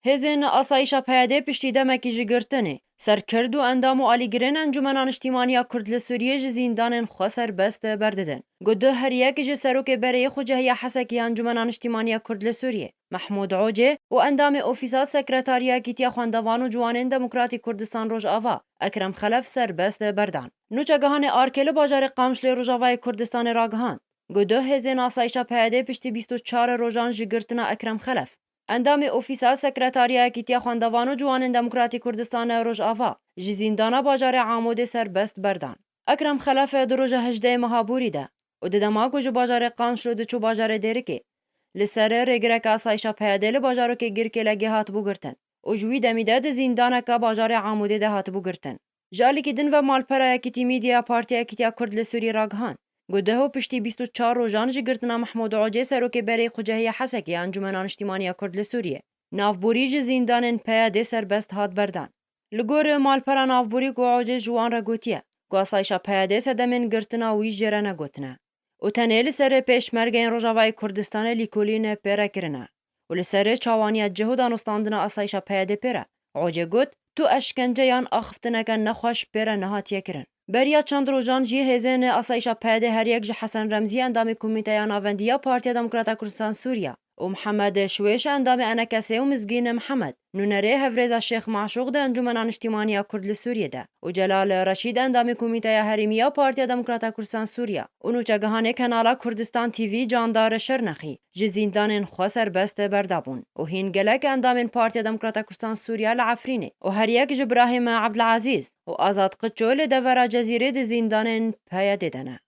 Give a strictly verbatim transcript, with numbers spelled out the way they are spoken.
Hêzên asayîşa P Y D'ê piştî demekî ji girtinê, serkird û endam û alîgirên Encûmena Niştîmaniya Kurd li Sûriyê ji zîndanên xwe serbest berdidin. Got, du her yek ji serokê berê yê Xucehiya Hesekê ya Encûmena Niştîmaniya Kurd li Sûriyê, Mehmûd Ocê, û endamê Ofîsa Sekretariya Yekîtiya Xwendevan û Ciwanên Demokratîk Kurdistan Rojava, Ekrem Xelef, serbest berdan. Nûçegihanê ARKê li bajarê Qamişlê Rojavayê Kurdistanê ragihand, got, du hêzên asayîşa P Y D'ê piştî bîst û çar rojan ji girtina Ekrem Xelef, endamê Ofîsa Sekretariya Yekîtiya Xwendevan û Ciwanên Demokratîk Kurdistan Rojava, ji zîndana bajarê Amûdê serbest berdan. Ekrem Xelef di roja hejdehê meha Borî de û di dema ku ji bajarê Qamişlo diçû bajarê Dêrikê, li ser rêgireke asayîşa P Y D'ê li bajarokê Girkêlegê hatibû girtin û ji wî demî de di zîndaneke bajarê Amûdê de hatibû girtin. Ji alîkî din ve malpera Yekîtî Media ya Partiya Yekîtiya Kurd li Sûriyê ragihand, got, du hêz û piştî bîst û çar rojan ji girtina Mehmûd Ocê, serokê berê Xucehiya Hesekê ya Encûmena Niştîmaniya Kurd li Sûriyê, navborî ji zîndanên P Y D'ê serbest hat berdan. Li gor malpera navborî ku Ocê ji wan re gotiye, ku asayîşa P Y D'ê sedemên girtina wî jê re negotine û tenê li serê pêşmergeyên Rojavayê Kurdistanê lîkolîn pê re kirine û li serê çawaniya cih û danûstandina asayîşa P Y D'ê pê re. Ocê got, tu eşkence yan axiftineke nexweş pê re nehatiye kirin. Beriya çend rojan jî hêzên asayîşa P Y D'ê her yek ji Hesen Remzî, endamê Komîteya Navendî ya Partiya Demokrata Kurdistan Sûriya, û Mihemed Şwêş, endamê ENKSê, û Mizgîn Mihemed, nûnerê Hevrêza Şêx Maşûq di Encûmena Niştîmaniya Kurd li Sûriyê de, û Celal Reşîd, endamê Komîteya Herêmî ya Partiya Demokrata Kurdistan Sûriya û nûçegihanê Kanala Kurdistan T V Candar Şirnexî, ji zîndanên xwe serbest berdabûn û hîn gelek endamên Partiya Demokrata Kurdistan Sûriya li Efrînê û her yek ji Birahîm Ebdilezîz û Azad Qiço li devera Cezîrê di zîndanên P Y D'ê de ne.